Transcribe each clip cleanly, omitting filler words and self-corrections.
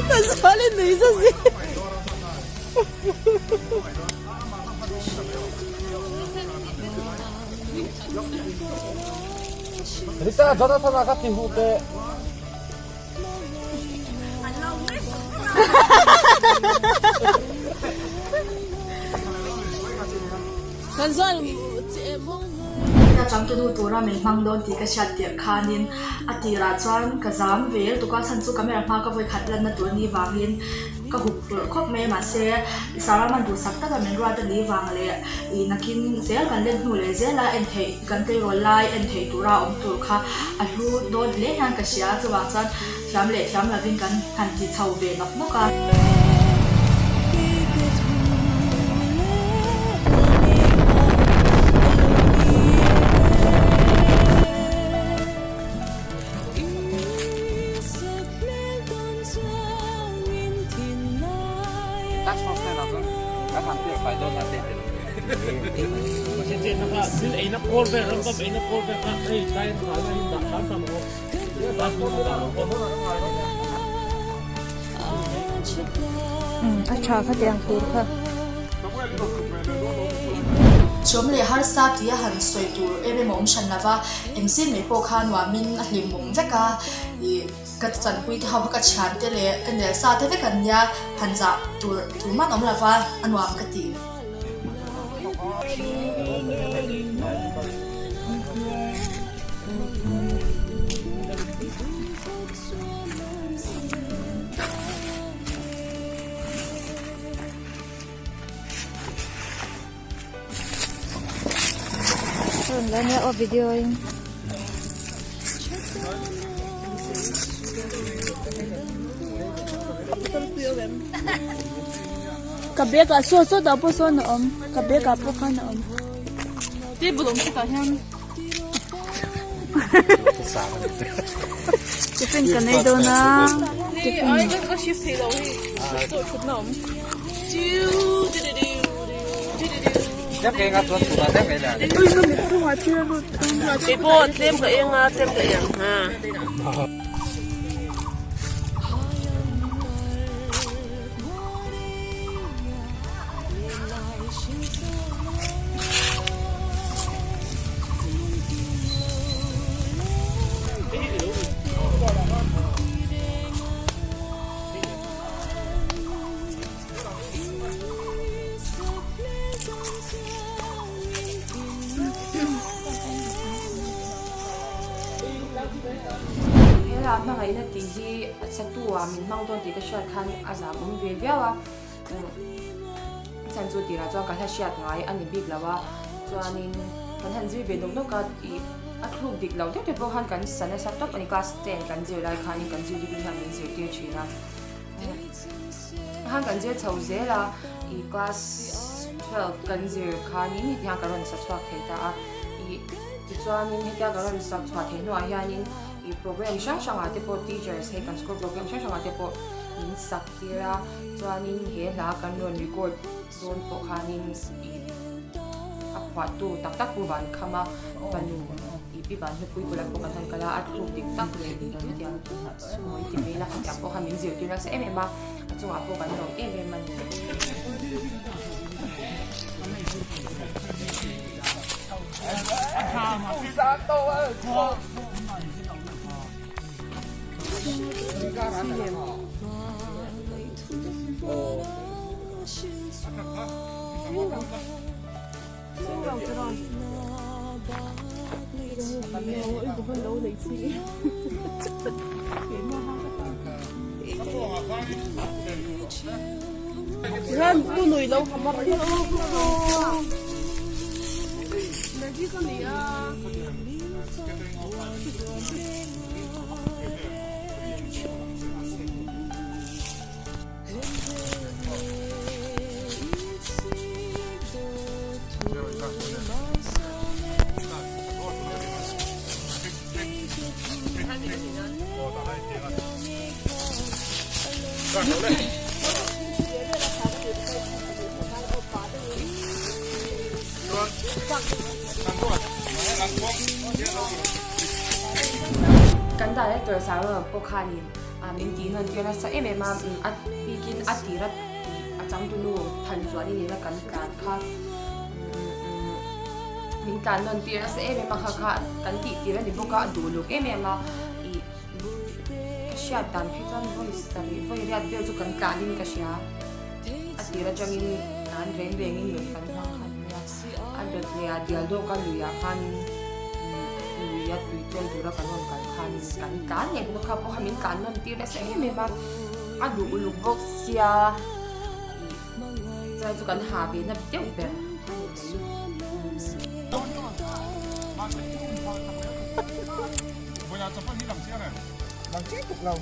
Thanzuali nui za zia. Rita Jonathan-a kha ti huh teh. Ka changtunu tura min hmang dawn tih ka hriat tirh khanin a tirah chuan ka zam ve lutuk a chhan chu camera hma ka vawi khat lanna tur ni vangin ka hup hlawrh khawp mai a mahse Sarah man duhsak taka min ruat a ni vang leh ih nakin zel kan let hnu leh zel a en theih kan tleirawl lai en theih tura awm tur kha a hlu dawn hle hian ka hria a chuvang chuan thiam leh thiam lovin kan han ti chho ve nawk nawk a. A tha kha tiang tur kha. Chawm leh harsa tia han sawi tur em em a awm hran lova, engzin mai pawh kha nuamin a hlimawm vek a, ih. Ka chanpui te ho kha ka thian te leh ka nel sa te vek an nia, han zah tur tur man awm lova a nuam ka ti. Rawn la nia aw video in. Ka bag ah saw saw tah pawh sawn a awm ka bag ah pawh khan a awm. Table awm chutah hian. Tiffin kan ei dawn a tiffin. Ka shift thei lo hei thutna awm. Keipawh tlem ka eng a tlem ka eng ha. Hela hmangaihna tih hi a chatu ah min hmang dawn tih ka hriat khan a zam awm ve viau a chhan chu tirah chuan ka hla hriat ngai a ni bik lo a chuanin kan han zir ve nawk nawk a ih a thluk dik lo deuh te pawh khan kan sa nasa tawp a ni class ten kan zir lai khanin kan zirtirtu hian min zirtir thin a. Khan kan zir chho zel a, ih class 12 kan zir khanin heti hian ka rawn sa chhuak thei ta a, ih tichuanin hetia ka rawn sak chhuah theih hnuah hianin ih program hrang hrangah te pawh teachers hei kan school program hrang hrangah te pawh min sak tir a, chuanin he hla kan rawn record dawn pawh khanin ih a phuahtu tak tak Pu Vankhama fanu ih Pi Vanhlupui bulah pawh kan han kal a, a thluk dik tak leh hetiang. Mawi ti mai la, hetiang pawh kha min zirtir nasa em em a, a chungah pawh kan lawm em em a ni. Kan director Sarah pawh khanin. Min tih nawn tir nasa em em a, a bikin a tira a changtunu Thanzuali nena kan tlan kha min tlan nawn tir nasa em em a kha kha kan tih tir a ni bawk a, a duh luk em em a ih ka hriat dan phei chuan vawi sarih vawi riat vel chu kan tlanin ka hria a tir atangin tlan reng rengin nun kan hmang kha a nia a dawt leh a dial dawk a luiah khanin lui a tui chawi tura kan rawn kal khanin kan tlan leh bawk a kha pawh kha min tlan nawn tir nasa em em a a duh uluk bawk sia ih chulai chu kan ha ve na deuh ber a ni mai.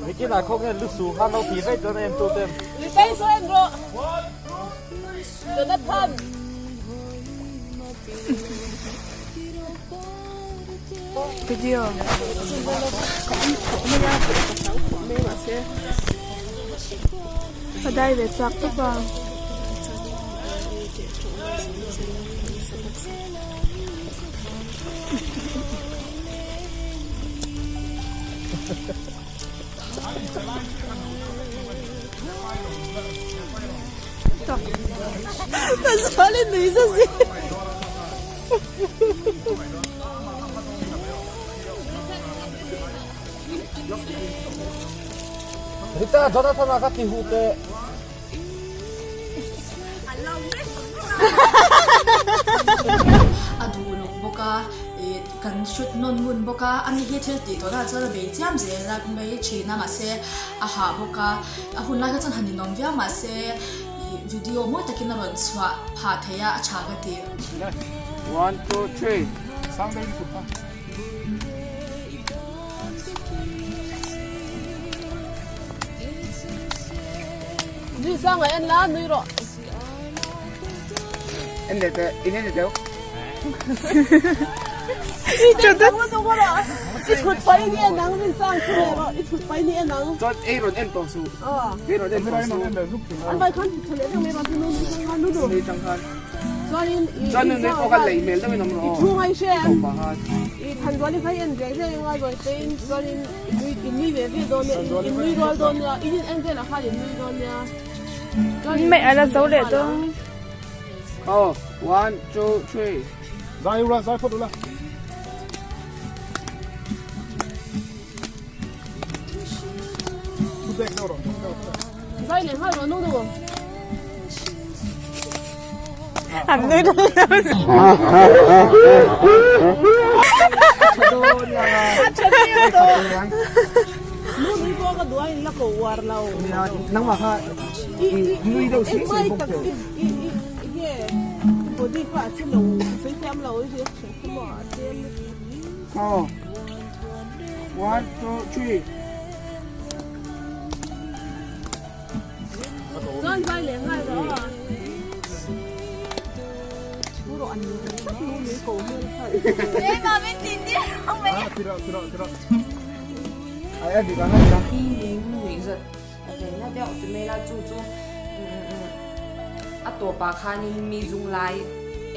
Nikinah khawk hian lu su khan lo ti vek dawn a en tu ten. Ritei saw en rawh. Jonathan. Video. Ka awm khawh mai a, ka hlau khawp mai mahse ka dai ve chak tawp a. Rita, Jonathan-a kha ti huh teh. A duh luk bawk a, ih kan hrut nawn ngun bawk a, ani hi thil tih tawh lah chuan a bei chiam zel a mai thin a mahse a hah bawk a, a hun lai kha chuan han ninawm viau mahse ih video mawi takin a rawn chhuah phah thei a, a tha ka ti. One, two, three. Sang deuh in kut kha. Nui sang a en la, nui rawh. En leh teh, in en leh teh. I thut pai ni en ang, nui sang thu leh rawh, i thut pai ni en ang. Chuan ei rawn en tawh suh. Ei rawn en tawh suh. An vai khan thu leh deuh mai rawh, nui sang khan nu nu. Nui sang khan. Chuanin i Chuan nui pawh khan lei hmel deuhin awm rawh. I thu ngai hre ang. I thanzuali kha i en ve ve ngai zawi tein chuanin i nui i nui ve ve dawn nia, i nui rual dawn nia, i in en velah khan i nui dawn nia. Chuanin mai ala zo leh dawn. Oh, one, two, three. Zai ula, zai phawt ula. Thu bek deuh rawh, thu deuh rawh. Zai leh nghal rawh nu nu. An nui dawn lo. A tha dawn la. A tha viau dawn. Nu nui pawh ka duh a in la ko uar lo. Nangmah kha nui deuh sih sih bawk teh. I i i body kha a che lo sawi thiam lo i reaction kha maw a tlem. Aw. One, two, three. Chuan zai leh nghal rawh a. Thu rawh an nu nui ko hmel kha. Keimah min tih tir ang mai. Ai a dik ang a dik ang. Hi min nuih zat ve na deuh ti mai la chu chu a tawpah khanin mi zung lai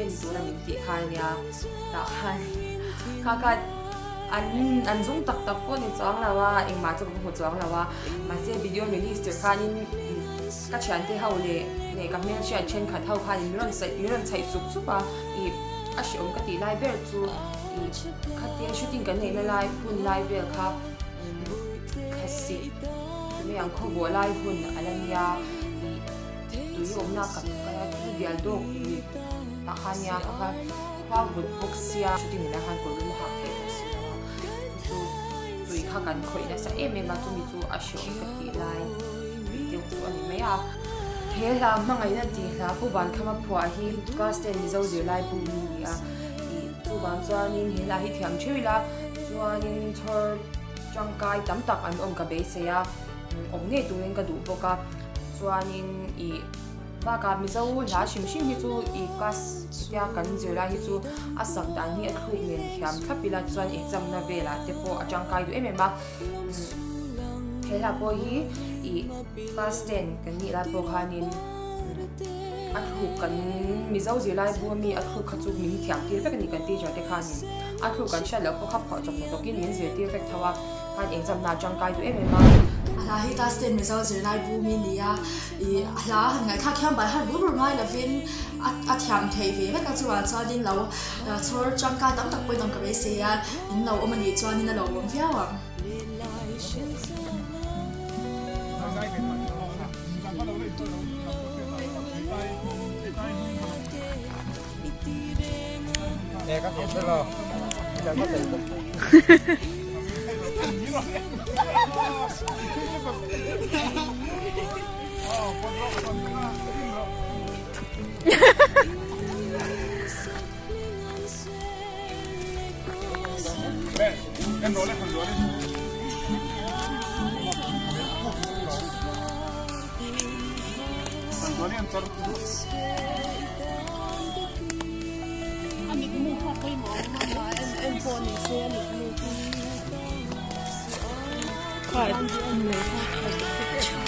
en tura min tih kha ania tah khan kha kha an an zung tak tak pawh ni chuang lo a engmah chu ka hmu chuang lo a mahse video release tir khanin ka thiante ho leh leh ka hmelhriat thenkhat ho khanin min rawn saih min rawn chhaih sup sup a ih a hreawm ka tih lai ber chu ih khatia shooting kan neihna lai hun lai vel kha thlasik mai ang khawbawh lai hun a la nia ih tui awmna ka kal a chu bial dawk lui tah khan nia kha kha khua vut bawk sia shooting nena khan kawr lum a hak theih bawk si lo a chu chu tui kha kan khawih nasa em em a chumi chu a hreawm ka tih lai deuh chu a ni mai a. He hla hmangaihna tih hla Pu Vankhama phuah hi class ten Mizo zirlai bu mi a ni a ih chuvang chuanin he hla hi thiam theuh ila chuanin chhawr tangkai tam tak an awm ka beisei a awm ngei turin ka duh bawk a chuanin ih bakah mizo hla hrim hrim hi chu ih class tia kan zir lai hi chu a sak dan hi a thluk nen thiam thlap ila chuan exam na velah te pawh a tangkai duh em em a he hla pawh hi ih class ten kan nih lai pawh khanin. A thluk kan Mizo zirlai bu ami a thluk kha chu min thiam tir vek a ni kan teacher te khanin a thluk kan hriat loh pawh kha phuah chawp hnawtawkin min zirtir vek tho a khan exam na tangkai duh em em a. A hla hi class ten Mizo zirlai bu mi nia ih a hla han ngaihthlak hian bai har bur bur ngai lovin a a thiam theih ve vek a chuvang chuanin lo chhawr tangkai tam tak pawhin awm ka beisei a in lo awm anih chuanin a lo awm viau ang.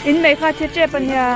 In mei kha thi tep a nia.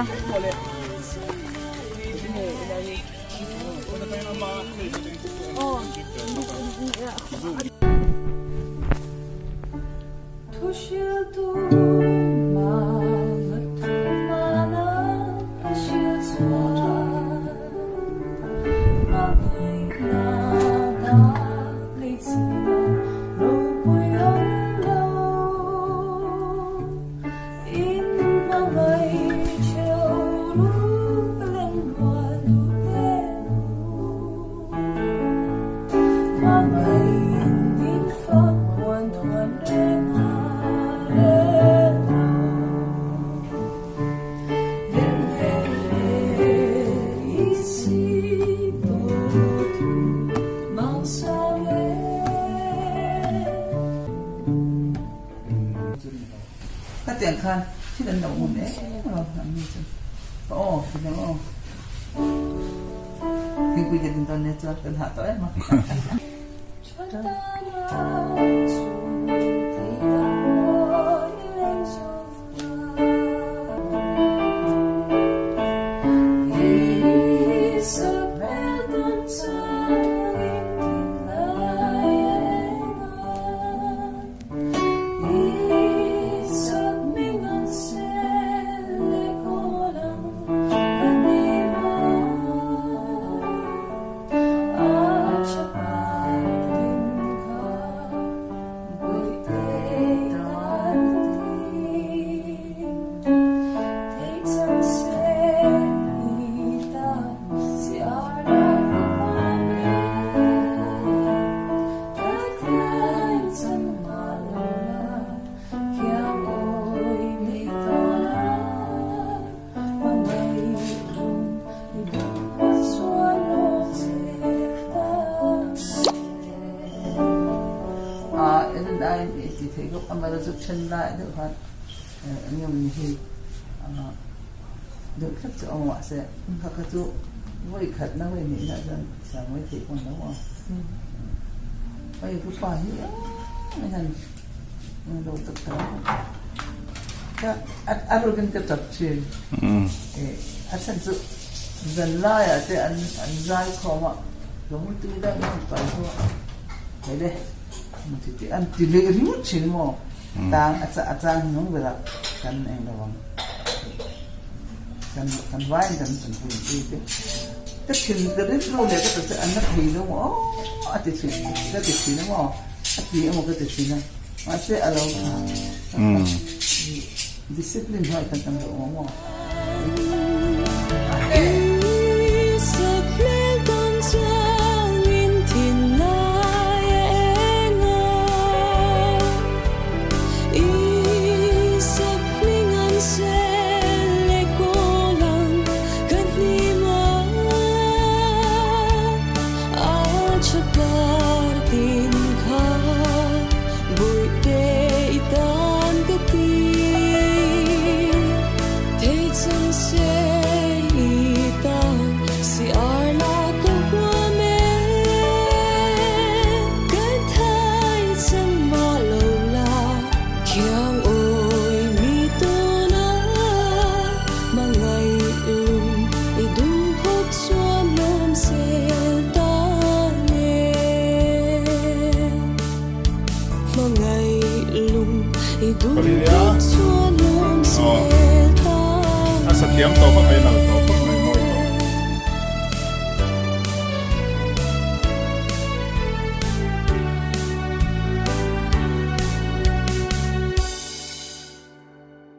Khatiang khan thil an lo awm em lo an ni chu ka aw ti deuh aw thingpui kan in dawn nia chuan kan hah tawh em a. A rukin ka tap thin. A chhan chu zan laiah te an zai khawm a, lung tui deuh deuh kal chu hei le ti tih an ti leh ringawt thin maw? Tang a chang hnung berah kan eng lo ang. Kan kan vaiin kan pui pui te. Ka thin ka rilru leh ka ta chu an la thei lo maw aw a ti thin ka ti thin a maw a ti emaw ka ti thin a. Mahse a lo tha discipline hnuai khan kan lo awm aw. Pali nia. Aw. A sa thiam tawp a mai nal tawp.